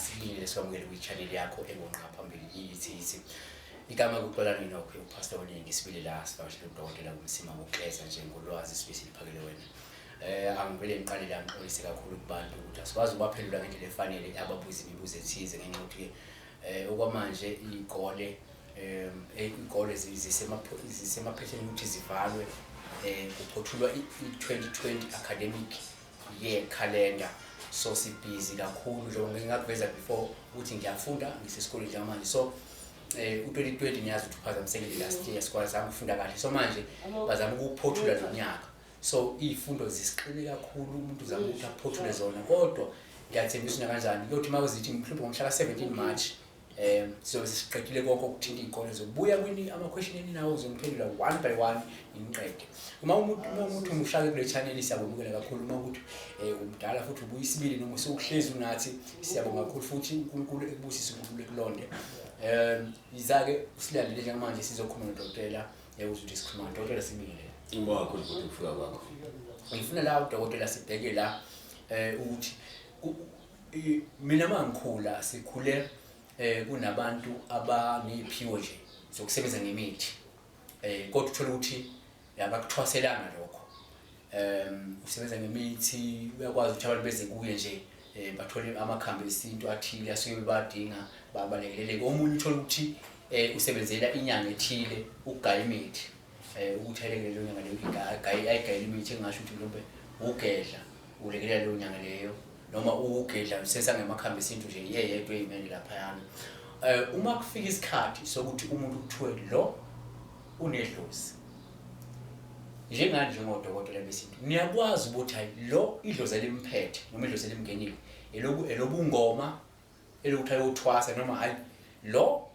Asikubingelele sikwamukele kwi-channel yakho engonqa phambili iyithi yithi. Igama kuXolani Nokho uPastor Oningi sibili la sivakashele udokotela kumsima ngokukleza nje ngolwazi sibe siliphakele wena. Angivele ngiqale la ngixolise kakhulu kubantu ukuthi asikwazi ukubaphendula ngendlela efanele ababuza imibuzo ethize ngenxa yokuthi-ke okwamanje iy'kole iy'kole zisemaphetheni ukuthi zivalwe kuphothulwa i-2020 academic year calendar, so sibhizi kakhulu njengoba ngingakuveza before ukuthi ngiyafunda ngisesikoleni njengamanje. So u-2020 niyazi ukuthi uphazamisekile last year, sikwazanga ukufunda kahle, so manje bazama ukuwuphothula lo nyaka, so iy'fundo zisiqine kakhulu, umuntu uzama ukuthi aphothule zona. Kodwa ngiyathembisa nakanjani kuyothi uma kuzithi mhlawumbe ngomhla ka-17 March sizobe sesiqedile konke okuthinta iy'kole, zokubuya kwini ama-question eninawo, uzongiphendula one by one ngiqede. Uma umuntu umushake kule channel, siyabonga kakhulu. Uma ukuthi umdala futhi ubuya isibili noma sewuhlezi unathi, siyabonga kakhulu futhi. uNkulunkulu ekubusise, uNkulunkulu ekulonde. Iza-ke usilandele njengamanje, sizokhuluma nodokotela ukuthi sikhuluma nodokotela. Sibingelele. Ngibonga kakhulu futhi ukufika kwakho. Ngifuna la udokotela sibheke la ukuthi mina mangikhula, sikhule kunabantu abaneziphiwo nje zokusebenza ngemithi, kodwa uthola ukuthi abakuthwaselanga lokho. Usebenza ngemithi, uyakwazi ukuthi abantu beze kuye nje bathole amakhambi esintu athile asuke bebadinga, babalekeleleke. Omunye uthola ukuthi usebenzela inyanga ethile ukugaya imithi, ukuthi ayelekelele leyo nyanga leyo, ayigayele imithi, engasho ukuthi mhlawumbe ugedla ulekelela leyo nyanga leyo noma ugedla sesangemakhambi esintu nje yeyedwa eyimele laphayana. Uma kufika isikhathi sokuthi umuntu kuthiwe lo unedlozi, njengani njengodokotela besintu niyakwazi ukuthi hayi, lo idlozi elimphethe noma idlozi elimngenile elobu elobungoma elokuthi ayothwasa, noma hayi, lo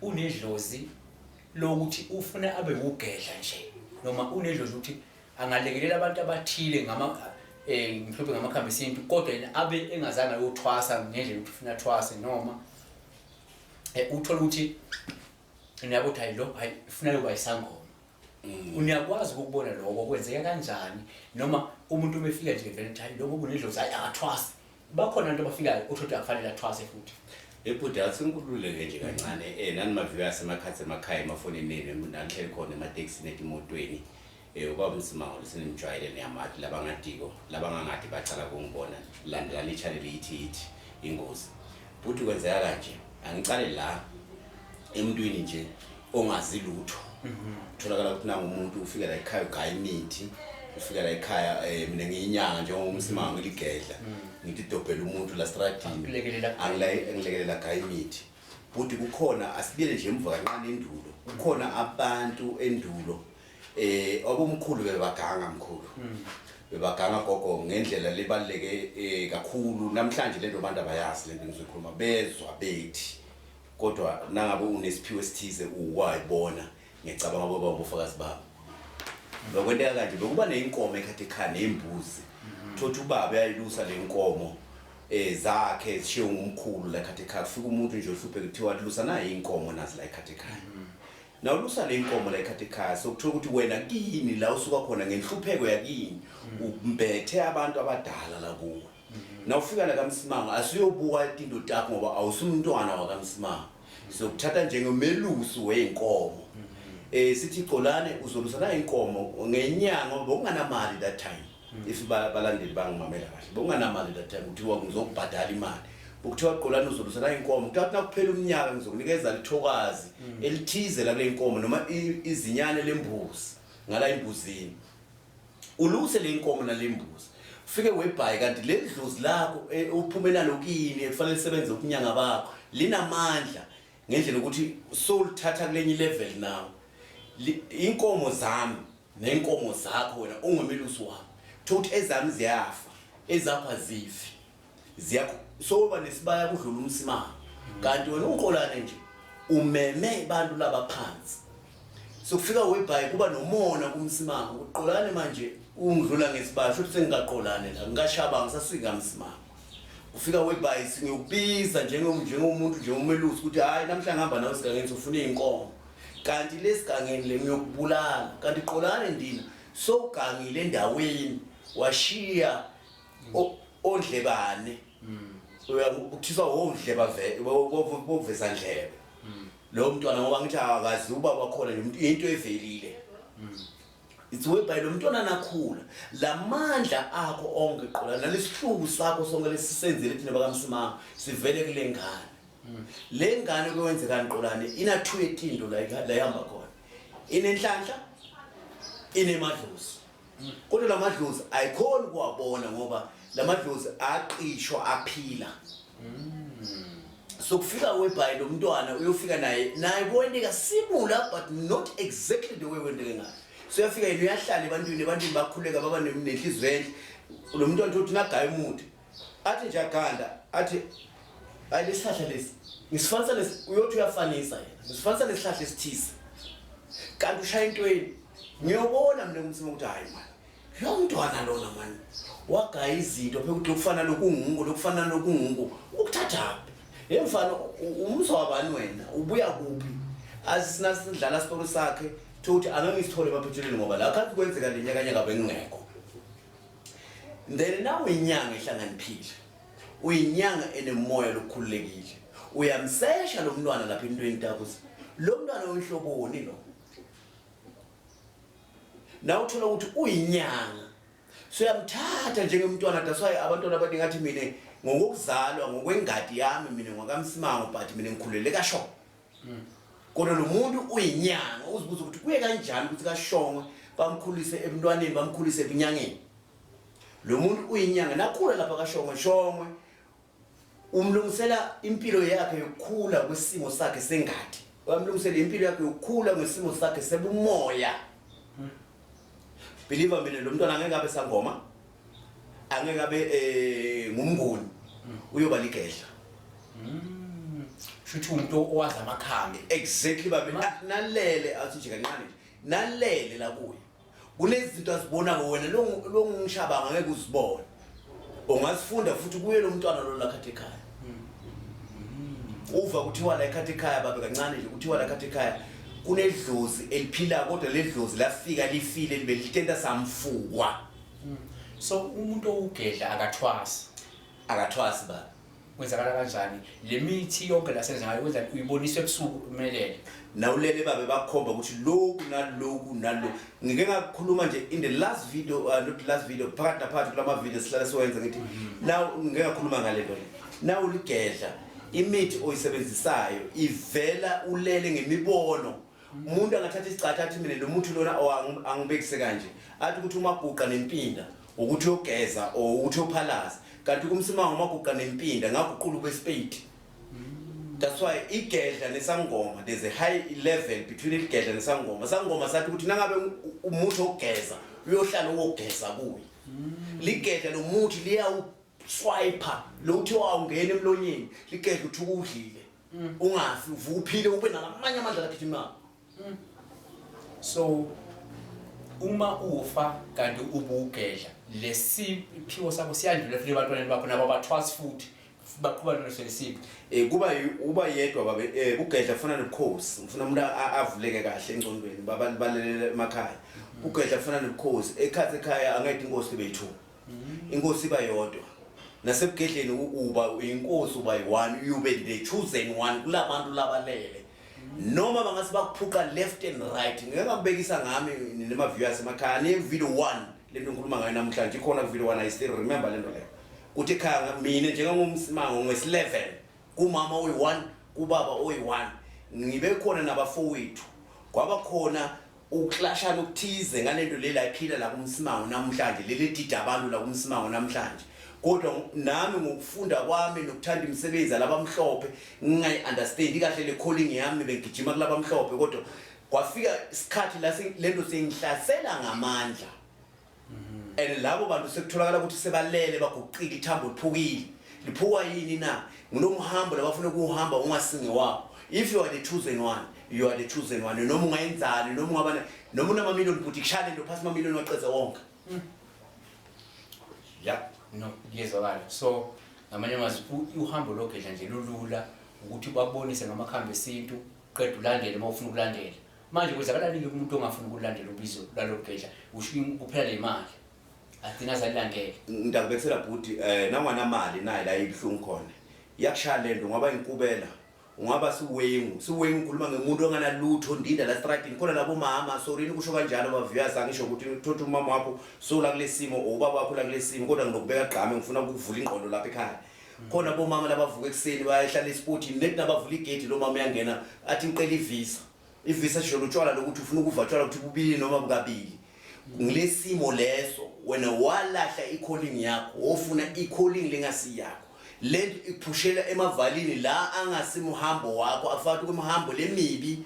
unedlozi lokuthi ufuna abe ugedla nje, noma unedlozi ukuthi angalekelela abantu abathile ngama mhlawumbe ngamakhambi esintu, kodwa yena abe engazange ayothwasa ngendlela ukuthi ufuna athwase, noma uthola ukuthi niyabo ukuthi hayi, lo hayi, ufuna yoba isangoma? Uniyakwazi ukubona lokho kwenzeka kanjani, noma umuntu uma efika nje vele ethi hayi, lokho kunedlozi, hayi, akathwasi? Bakhona abantu abafikayo uthole ukuthi akufanele athwase futhi. Ebhuti, asingikhululeke nje kancane nani maviyo asemakhathi emakhaya, emafonini enu, nanihleli khona ematekisini, etimotweni. Ubaba uMsimango lesenimjwayele, niyamati. Labangadiko, labangangadi bacala kungibona, landelani i-channel yithi yithi ingozi. Bhuti, kwenzeka kanje, angicale la emntwini nje ongazi lutho. Tholakala ukuthi nangu umuntu ufika la ekhaya ugaya imithi, ufika la ekhaya, mina ngiyinyanga njengoMsimango, ngiligedla, ngithi dobhela umuntu la stradini. Akulekelela. Angilekelela gaya imithi. Buti, kukhona, asibiyele nje emuva kancane endulo, kukhona abantu endulo obomkhulu bebaganga, mkhulu bebaganga, gogo, ngendlela lebaluleke kakhulu. Namhlanje lento abantu abayazi, lento ngizoyikhuluma bezwa bethi, kodwa nangabe unesiphiwo esithize uwayibona, ngiyacabanga boba ubufakazi babo. Lokwenteka kanje, bekuba neyinkomo ekhathi ekhaya neyimbuzi. Thothi ubaba uyayilusa le nkomo zakhe zishiye ngumkhulu la ekhathi ekhaya. Kufika umuntu nje ohlupheke, kuthiwa lusa nayi inkomo nazi la ekhathi ekhaya. Nawulusa le inkomo la ekhathi ekhaya, sokuthola ukuthi wena kini la usuka khona ngenhlupheko yakini umbethe abantu abadala la kuwe. Nawufika la kaMsimango, asiyobuka tinto takho ngoba awusumntwana wakaMsimango, siyokuthatha njengomelusi wey'nkomo. Sithi Xolane uzolusa na inkomo ngenyanga, ngoba bekunganamali that time. If balandeli bangimamela kahle, bekunganamali that time kuthiwa ngizokubhadala imali. Ukuthiwa Xolane uzolusa na inkomo, kuthiwa nakuphela umnyaka ngizokunikeza lithokazi elithize la kule nkomo noma izinyane lembuzi ngala embuzini. Uluse le nkomo nalembuzi, ufike webhayi, kanti le dlozi lakho uphume nalo kini ekufanele lisebenze ubunyanga bakho linamandla ngendlela ukuthi sowulithatha kulenye level now. Inkomo zami nenkomo zakho, wena ungumelusi wami, thokuthi ezami ziyafa, ezakho azifi, ziyakho, soba nesibaya kudlula uMsimanga, kanti wena uNkolane nje umeme abantu laba phansi. Sokufika webhayi, kuba nomona kuMsimanga, uqolane manje ungidlula ngesibaya, shuthi sengingaqolane la ngikashaba ngisasika Msimanga. Ufika webhayi, singiyokubiza njengomuntu, njengomelusi, ukuthi hayi, namhla ngihamba nawe esigangeni, sofuna iy'nkomo, kanti lesigangeni le ngiyokubulala, kanti qolane ndina sowugangile endaweni washiya ondlebane. Ukuthiswa wondleba ve boveza ndlebe lo mntwana, ngoba ngithi akazi ubaba wakhona nje, umuntu into evelile. It's whereby lo mntwana nakhula, lamandla akho onke qola nalesihluku sakho sonke lesisenzile thina bakaMsimanga sivele kule ngane. Le ngane kwenzekani, Qolane? Ina two yetinto la la ihamba khona, inenhlanhla, inemadlozi, kodwa lamadlozi ayikhoni ukuwabona ngoba lamadlozi aqishwa aphila. So kufika whereby lo mntwana uyofika naye kwenteka similar but not exactly the way wenteke ngayo. So uyafika yena, uyahlala ebantwini bakhuleka, baba nenhliziyo enhle. Lo mntwana uthi nagaya umuthi, athi nje aganda, athi, "Hayi, lesihlahla lesi ngisifanisa lesi." Uyothi uyafanisa yena, "Ngisifanisa lesihlahla esithize," kanti ushaya entweni. Ngiyobona mina kumsima ukuthi, hayi man, lo mntwana lona mani wagaya izinto phela, ukuthi lokufana lokungungu, lokufana lokungungu ukuthathaphi? Ye mfana, umzwa wabani wena? Ubuya kuphi? Asina sidlala siporo sakhe ukuthi angeke ngisithole emaphethelweni, ngoba la khathi kwenzeka le nyakanyaka bengingekho. Then na uyinyanga ehlakaniphile, uyinyanga enemoya lokukhululekile, uyamsesha lo mntwana lapha entweni takho ukuthi lo mntwana wenhloboni lo. Na uthola ukuthi uyinyanga, so uyamthatha njengemntwana. That's why abantwana abaningi athi, "Mina ngokokuzalwa, ngokwengadi yami, mina ngwakaMsimango, but mina ngikhulele kaShongwe." Kodwa lo muntu uyinyanga. Uzibuza ukuthi kuye kanjani ukuthi kaShongwe bamkhulise emntwaneni, bamkhulise ebunyangeni. Lo muntu uyinyanga, nakhula lapha kaShongwe, Shongwe umlungisela impilo yakhe yokukhula kwesimo sakhe sengadi, uyamlungisela impilo yakhe yokukhula ngesimo sakhe sebumoya. Believe mina, lo mntwana angeke abe sangoma, angeke abe ngumnguni, uyoba ligedla. Shuthi umuntu owazi amakhambi. Exactly, babe. Nalele, athi nje kancane nje, nalele la kuye kunezinto azibonako wena lo ngishabanga ngeke uzibone. Ungazifunda futhi kuye lo mntwana lo lakhathi ekhaya. Uva kuthiwa la ekhathi ekhaya, babe, kancane nje, kuthiwa la ekhathi ekhaya kunedlozi eliphila, kodwa le dlozi lafika lifile, libe litenta samfukwa. So umuntu owugedla akathwasi? Akathwasi, baba. Kwenzakala kanjani le mithi yonke la senza ngayo? Kwenza uyiboniswe ebusuku umelele? Nawulele, babe, bakhomba ukuthi lokhu naloku naloku. Ngike ngakukhuluma nje in the last video, not last video, phakathi naphakathi kulama video sihlale siwenza, ngithi now ngike ngakhuluma ngale nto le. Now uligedla, imithi oyisebenzisayo ivela ulele ngemibono. Umuntu angathatha isicatha athi, "Mina lo muthi lona," oh, angibekise kanje, athi ukuthi umaguqa nempinda ukuthi uyogeza or ukuthi uyophalaza, kanti kumsimanga umaguqa nempinda ngaguqula ube spade. That's why igedla nesangoma, there's a high level between igedla nesangoma. Sangoma sathi ukuthi nangabe umuthi ogeza uyohlala uwogeza kuye. Ligedla lo muthi liyawuswipe lo uthi awungena emlonyeni. Ligedla uthi udlile ungafi, uvuka uphile, ube nalamanye amandla lagijima. So uma ufa kanti ubugedla, lesiphiwo sakho siyandlula futhi ebantwaneni bakho, nabo abathwasi futhi baqhuba leso lesipho? Kuba uba yedwa, babe. Ugedla kufana nobukhosi. Ngifuna umuntu avuleke kahle engcondweni, babalele emakhaya. Ugedla kufana nobukhosi ekhathi ekhaya, angeke inkosi ibe yi-two, inkosi iba yodwa. Nasebugedleni uba inkosi, uba yi-one, you be the chosen one kulabantu labalele, noma bangase bakuphuqa left and right. Ngeke ngakubekisa ngami nema-viewers emakhaya, niye video one. Lento ngikhuluma ngayo namhlanje ikhona ku-video one. I still remember lento leyo, kuthi ekhaya mina njengangumsimango ngesi-11 kumama oyi-1, kubaba oyi-1, ngibe khona nabafowethu, kwaba khona ukuklashana okuthize ngalento le la iphila la kumsimango namhlanje, leli dida abantu la kumsimango namhlanje. Kodwa nami ngokufunda kwami nokuthanda imisebenzi alabamhlophe, ngingayi-understand kahle le calling yami, bengigijima kulabamhlophe, kodwa kwafika isikhathi la lento sengihlasela ngamandla, and labo bantu sekutholakala ukuthi sebalele, baguqile, ithambo liphukile. Liphukwa yini na? Ngulo mhambo labafuna ukuhamba ungasinge wabo. If you are the chosen one, you are the chosen one, noma ungayenzani, noma ungaba noma unamamiliyoni, but kushaya lento phasi, amamiliyoni waqeze wonke ya. No, kuyezwakala. So ngamanye amazwi, uhambo logedla nje lulula ukuthi bakubonise ngamakhambi esintu, qeda ulandele uma ufuna ukulandela. Manje kwenzakalani-ke kumuntu ongafuni ukulandela ubizo lalo gedla? Usho kuphela le mali, agcina azalilandele. Ngidakubekisela bhuti, nanganamali naye la ibuhlungu khona. Iyakushaya lento, ungaba inkubela, ungaba siwengu. Siwengu ukhuluma ngemuntu onganalutho, ndinda la stradini khona labo mama, sorry kusho kanjalo baviewers, angisho ukuthi uthatha umama wakho sola kulesimo or ubaba wakho la kulesimo, kodwa nginokubeka gqame, ngifuna ukuvula ingqondo lapha ekhaya. Khona bomama labavuka ekuseni bayahlala esipotini, nethi nabavula igate lo mama uyangena athi ngicela ivisa. Ivisa sho lutshwala lokuthi ufuna ukuva tshwala ukuthi bubili noma bukabili. Ngilesimo leso wena walahla i-calling yakho, wofuna i-calling lengasiyakho. Lento ikuphushela emavalini la angasimuhambo wakho, afaka kwimihambo lemibi.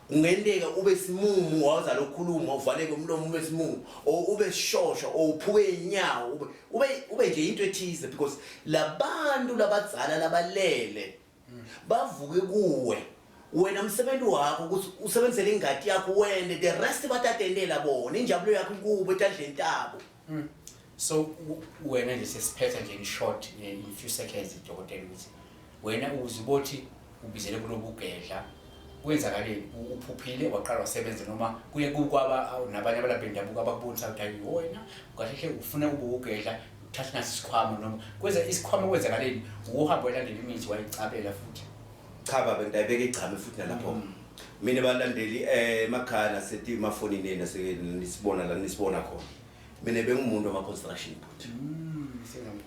Kungenteka ube simumu, wawuzala ukukhuluma uvaleke umlomo ube simumu, or ube sishosha, or uphuke inyawo, ube nje into ethize, because labantu labadzala labalele bavuke kuwe. Wena umsebenzi wakho ukuthi usebenzele ingadi yakho wena, the rest batatendela bona, injabulo yakho kubo etandleni tabo. So wena nje sesiphetha nje in short, in few seconds, dokotela, ukuthi wena uzibothi ubizele kulobugedla kwenzakaleni? Uphuphile waqala wasebenza, noma kuye kwaba nabanye abalaphi bendabuko abakubonisa ukuthi hayi wena kahle hle ufuna ube ugedla, uthathe nasi isikhwama, noma kwenza isikhwama, kwenzakaleni? Uhambe walandela imithi wayicabela futhi? Cha baba, ngidayibeka igcame futhi nalapho mina balandeli emakhaya nasethi emafonini enu nisibona la nisibona khona, mina bengumuntu wama-construction but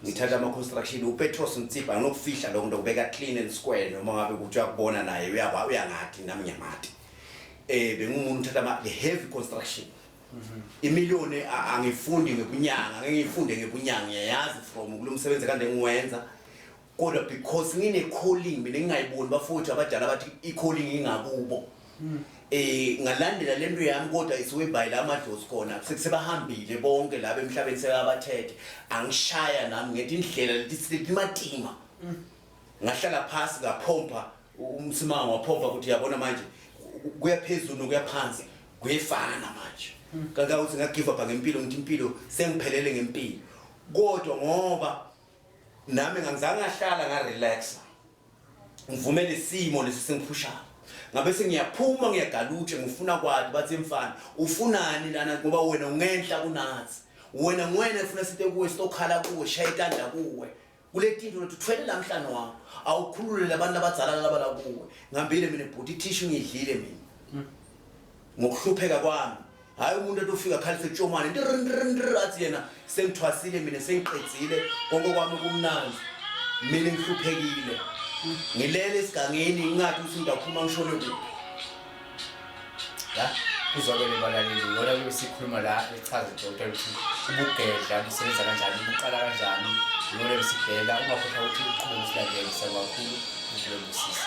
ngithatha ama-construction. UPetros Mtsipa, anginokufihla lokho, ndokubeka clean and square, noma ngabe kuthi uyakubona naye uyangathi nami ngiyamati. Bengumuntu uthatha the heavy construction, imiliyoni angifundi ngebunyanga, ngeke ngifunde ngebunyanga, ngiyayazi from kulo msebenzi kade ngiwenza, kodwa because ngine-calling mina ngingayiboni, bafowethu abadala bathi i-calling ingakubo, ngalandela lento yami, kodwa isiwebhayi la amadlozi khona sekusebahambile bonke laba emhlabeni, sekabathethe angishaya nami ngethi indlela letimatima. Ngahlala phasi ngaphompa umsimanga, waphompa ukuthi yabona manje kuya phezulu nokuya phansi kuyefana manje, kangangokuthi ngagive up ngempilo, ngithi impilo sengiphelele ngempilo, kodwa ngoba nami ngangizange ngahlala ngarelaxa, ngivumele isimo lesi sengiphushayo, ngabe sengiyaphuma ngiyagalutshe, ngifuna kwati bathi mfana ufunani lana, ngoba wena ungenhla kunathi, wena ngwena ufuna site kuwe, sitokhala kuwe, shaya itandla kuwe kule tinto lethi uthwele lamhlano wakho, awukhulule labantu abadzala laba la kuwe. Ngihambile mina bhuti, ithishu ngiyidlile mina ngokuhlupheka kwami, hayi umuntu ethi ufika khalise tshomane ntirr, athi yena sengithwasile mina, sengiqedzile konke kwami kumnandi, mina ngihluphekile, ngilele esigangeni, ngingathi ukuthi ngidaphuma ngishone kuphi. Ya, kuzwakele balaleli, yona kube sikhuluma la echaza udokotela ukuthi ubugedla busebenza kanjani, buqala kanjani, iyona besibheka. Ungakhohlwa ukuthi uqhubeke usilandele. Siyabonga kakhulu, uJule busise.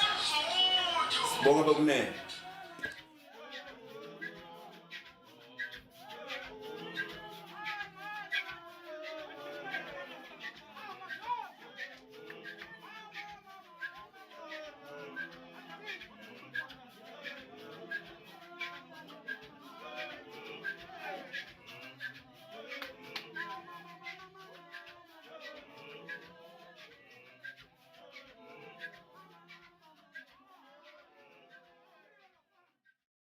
Sibonga bekunene.